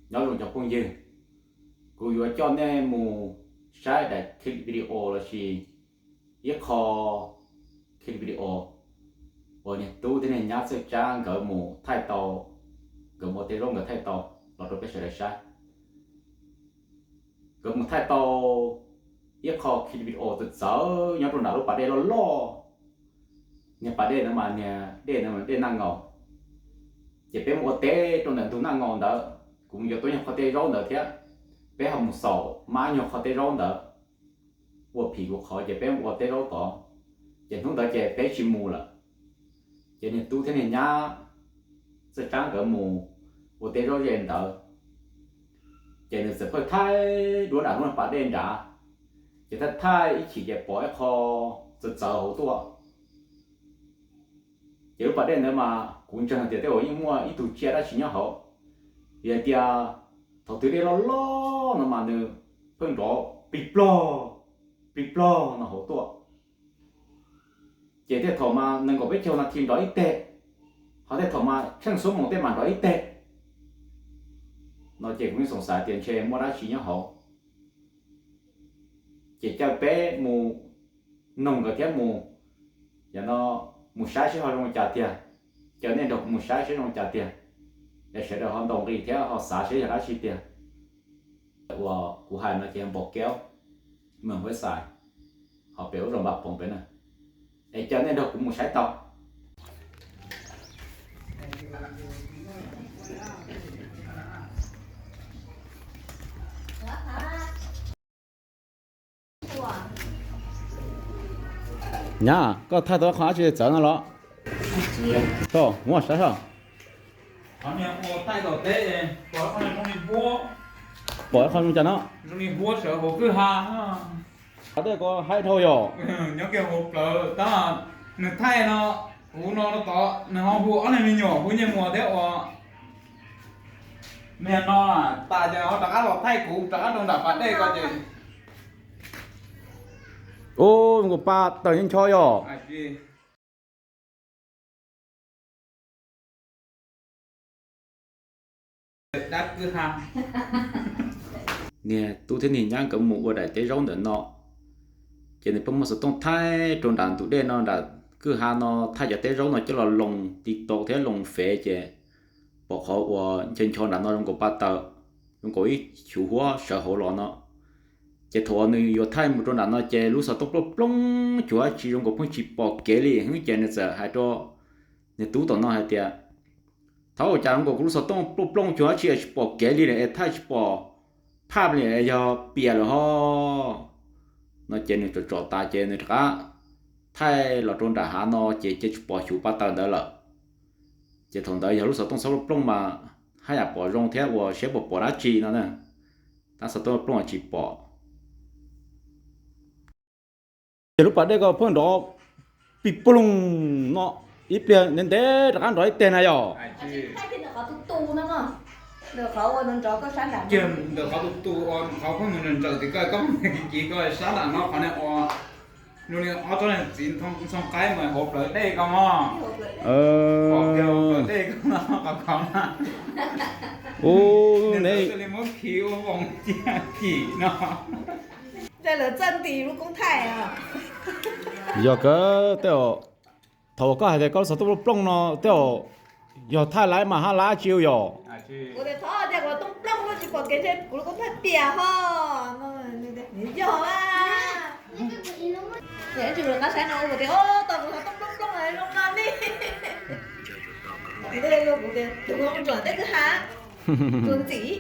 Nyob zoo cov phooj ywg, kuv yuav coj nej mus saib daim clip video lossis ib qho clip video uas niag tub thiab niag nyab Txawj Tsab nkawd mus thaij tau, nkawd mus ua tej zaub nkawd thaij tau los rau peb sawv daws saib. Nkawd mus thaij tau ib qho clip video txawv txawv nyob rau nram lub pas dej loj loj. Niag pas dej ntawd mas niag dej ntawd mas dej Naj Ngaus. Ces peb mus ua teb rau ntawm ntug Naj Ngaus ntawd, kuv mus yuav tau nyuag qho tej zaub ntawd thiab. Peb ho mus xaum mab nyuag qho tej zaub ntawd ua phim kuv qhov ces peb mus ua teb zaub tod. Ces hnub ntawd ces peb tsis mus lawm. Ces niag tub thiab niag nyab Txawj Tsab nkawd mus ua teb zaub ze ntawd, ces nws txawm pheej thaij duab nram lub pas dej nrad, ces thaij thaij ib chim ces pom ib qho txawv txawv hauv tuaj. Ces lub pas dej ntawd mas kuv ntseeg hais tias tej zaum yeej muaj ib tug tsiaj dab tsi nyob hauv, vim hais tias thaum twg dej loj loj no mas nws pheej nrov plig plog, plig plog no hauv tuaj. Ces tej thaum mas nees nkaum peb caug nas this nrov ib teg, ho tej thaum mas tsheej xuab moos tej mam nrov ib teg no ces kuv yeej xoom xaiv tias ntshe muaj dab tsi nyob hauv. Ces caw peb mus noog nkawd thiab mus, yog no mus saib seb ho zoo li cas tiag. Caw nej nrog kuv mus saib seb zoo li cas tiag, es sawv daws ho ntaus nqi thiab ho xav seb yog dab tsi tiag. Uas kuv hais no ces npau kev, me npau xais, ho pem ub zos Npam Poov pem na, es caw nej nrog kuv mus saib tau. Nyab, koj thaij tau qhov dab tsi txawv no los? Tau, muab saib os. Pom ib qho zoo cas no? Dej ko haib dhau yom. Nyob kiag hauv plawv tab, nws thaij no, kuv no tod nws ho hu ob niag me nyuam hu Nyiaj Muas thiab ua. Niag no tas ces ho rov qab los thaij kuv rov qab rau nram pas dej ko ces. Ub, nkaus pa tawm ncho yom. Niag tub thiab niag nyab nkawd mus ua daim teb zaub ntawm no, ces nws pheej muab xov tooj thaij rau nram ntug dej no nram kwj ha no, thaij cov teb zaub no coj los loo TikTok thiab loo Fev ces pom qhov uas ncho ncho nram no zoo nkaus pa tawm, zoo nkaus ib xyuv huab sawv hauv los no. Ces thaum uas nws yuav thaij mus rau nram no ces lub xov tooj plooj plooj cuag dab tsi zoo nkaus pheej tsis pom kev li heev ces nws txawm hais rau niag tub tom no hais tias, thaub, ua cas zoo nkaus kuv lub xov tooj plooj plooj cuag dab tsi tsis pom kev li es thaij tsis pom phaj li, yog pias lawm ho no ces nws tsom tsom tas ces nws rov qab thaij los rau nram hav no ces cia tsis pom xyuv pa tawm ntawd lawm. Ces thaum ntawd yog lub xov tooj txhob plooj plooj mas haj yam pom zoo thiab ua siab pom pom dab tsi no na. Tab xov tooj plooj tsis pom. Ces lub pas dej ko pheej nrov pig ploog no, ib pliag ntev ntev rov qab nrov ib teg na yom. Ntawm qhov tu tu, qhov pheej mus ntsawm tim ko, koj kiv kiv ko sab nram no qhov niag ua, nws ob tsob niag txiv ntxhoo qaib mus hauv plawv dej ko mog. Pom kiag hauv plawv dej ko no qhov ko na. Ub, ne, li muab khi ua voos cia kim no. Tej lawv txawj nti lub koob thaij. Yog kawg tej, thaum uas koj hais tias koj lub xov tooj plooj plooj no tej, yog thaij laiv mas hab lab tsi yom. Kuv tias thov tias kuv tooj plooj lub tsis pom kev ntshe kuv lub koob thaij pias ho. Yog a. Tsis qab saib no kuv tias o, tau kuv xov tooj plooj plooj zoo no li. Kuv tias tus mus tsuam tej kwj ha, tus ntxim.